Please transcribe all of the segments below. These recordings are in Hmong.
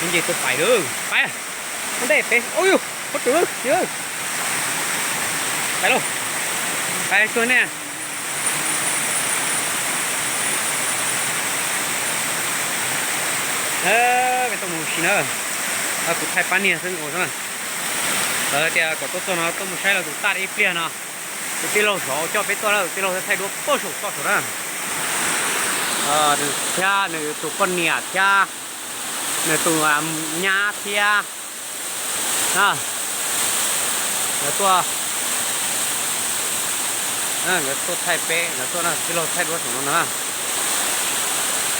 Nce tuaj pais lawm, pais, ua ntej pem, ua yus, pob tsuas lawm, pais lauj, pais tsuag nej. Peb tuaj mus ua si na, kuv thaij pab niag xwb nkaus na. Lawv tias kom tuaj txog no tuaj mus saib lawv tus taj ib pliag no. Tus tij laug saud coj peb tuaj na, tus tij laug thaij duab pab saum toj saud na. Nws thiab nws tus poj niam thiab nws tus nyab thiab na, lawv tuaj, lawv tuaj thaij peb, lawv tuaj na, tus tij laug thaij duab saum no na.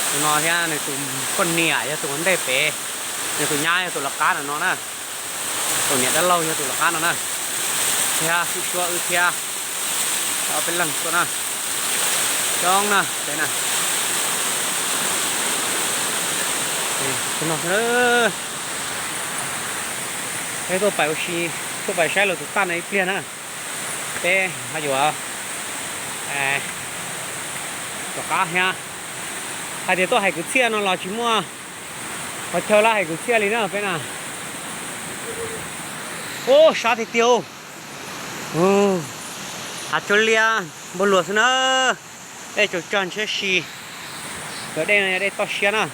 Tus no thiab nws tus poj niam yog tus ua ntej pem, nws tus nyab yog tus lawv qab no na. Tus niam dab laug yog tus lawv qab no na. Thiab xwb suab wb thiab ob peb leeg tuaj na. Coob na, peb na. Peb tuaj pais ua si, tuaj pais saib lawv tus taj no ib pliag na. Peb ho yuav rov qab thiab. Hais tias tuaj hais kwv txhiaj no los tsis muaj qhov chaw lab hais kwv txhiaj li na peb na. Ub, sab tiag tiag. Hav tsuag liab npog luas xwb na. Dej tsaus tsag ntshiab si. Cov dej no yog dej toj siab na.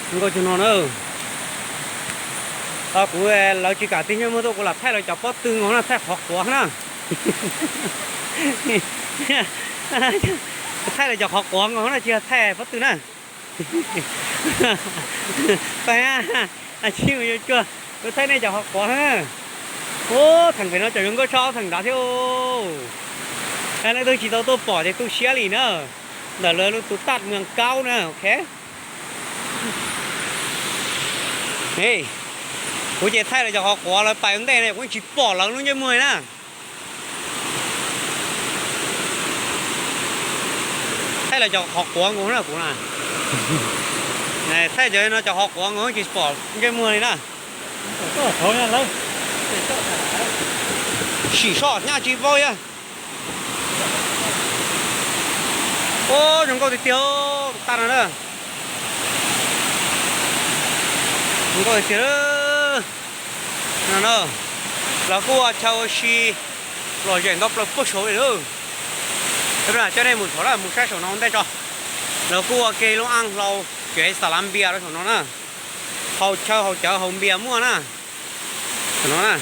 Zoo nkauj cuag no na. Kuv, lawv tsis kam tig ntsej muag tuaj, kuv lam thaij lawv cov pob tw nkaus na, thaij qhov quav na. Thaij lawv cov qhov quav nkaus na, tsis yog thaij pob tw na. Tsis ua yuav cuag, kuv thaij nej cov qhov quav na. Ub, theem pem no cov zoo nkauj tshaj ob theem nrad thiab. Leej twg tsis tau tuaj pom ces tu siab li na. Ntawm lawv lub tus taj Mws Kaub na, ok. Kuv ces thaij lawv cov qhov quav lawv pais ua ntej no kuv yeej tsis pom lawv lub ntsej muag li na. Thaij lawv cov qhov quav nkaus na kuv na. Thaij cov no cov qhov quav nkaus tsis pom ntsej muag li na. Sim soj nyaj tsis paub yog. Ub, zoo nkauj tiag tiag tus taj no na. Zoo nkauj tiag tiag. No na, lawv kuj ua chaw ua si lom zem ntau plaws puag saud li lawm. Coj nej mus saum na, mus saib saum no ua ntej tso. Lawv kuj ua ke lub aj hlau kev Xalambia rau saum no na. Haus chaw haus cawv haus npias muaj na. Saum no na.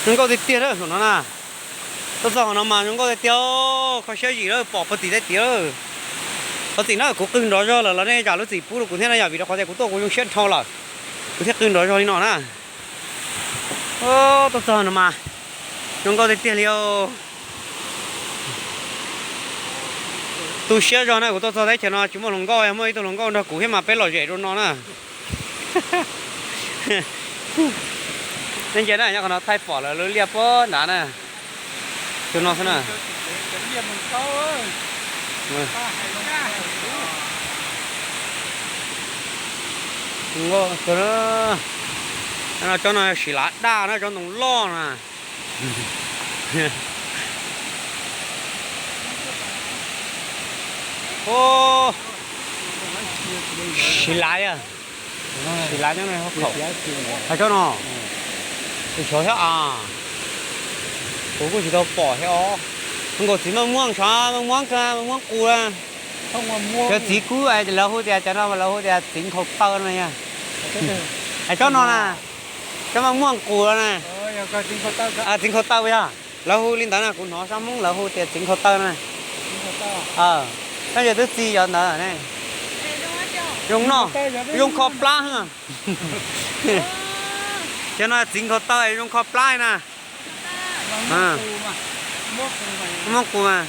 Zoo nkauj tiag tiag saum no na. Tuaj txog qhov no mas zoo nkauj tiag tiag, kho siab zim lawm, pom puag tim tej tid lawm. Thov txim na, kuv qw nrov zog lawm los nej zam lub txim pub rau kuv thiab na yom, vim rau qhov tias kuv tuaj kuv zoo siab dhau lawm, kuv thiaj qw nrov zog li no na. Tuaj txog no mas zoo nkauj tiag tiag li os. Tu siab zog na, kuv tuaj txog teb chaws no tsis muaj hluas nkauj, yog muaj ib tug hluas nkauj nrog kuv thiab mas peb lom zem rau no na. Nej ntsia na, nyob qhov no thaij pom lawv lub liaj puag nrad na. Tus no xwb na. Tsob no siv lav daj na, tsob ntoo loj na. Siv lav, siv lav nyob no, hais tsob no, tus xyov thiab a, kuv kuj tsis tau pom thiab os. Nkaus txiv maj muaj, tsob maj muaj, maj muaj qus. Cov txiv kub lawv hu tias, cov no lawv hu tias txiv nkhaus taw no yog. Hais tsob no na, tsob maj muaj qus no na. Txiv nkhaus taw yog, lawv hu li ntawd na, kuv hnov sab Hmoob lawv hu tias txiv nkhaus taw no na. Tab sis twb txi cov ntawd ne. Zoo noj, zoo kho plab. Cov no txiv nkhaus taw zoo kho plab na. Muab qus mas.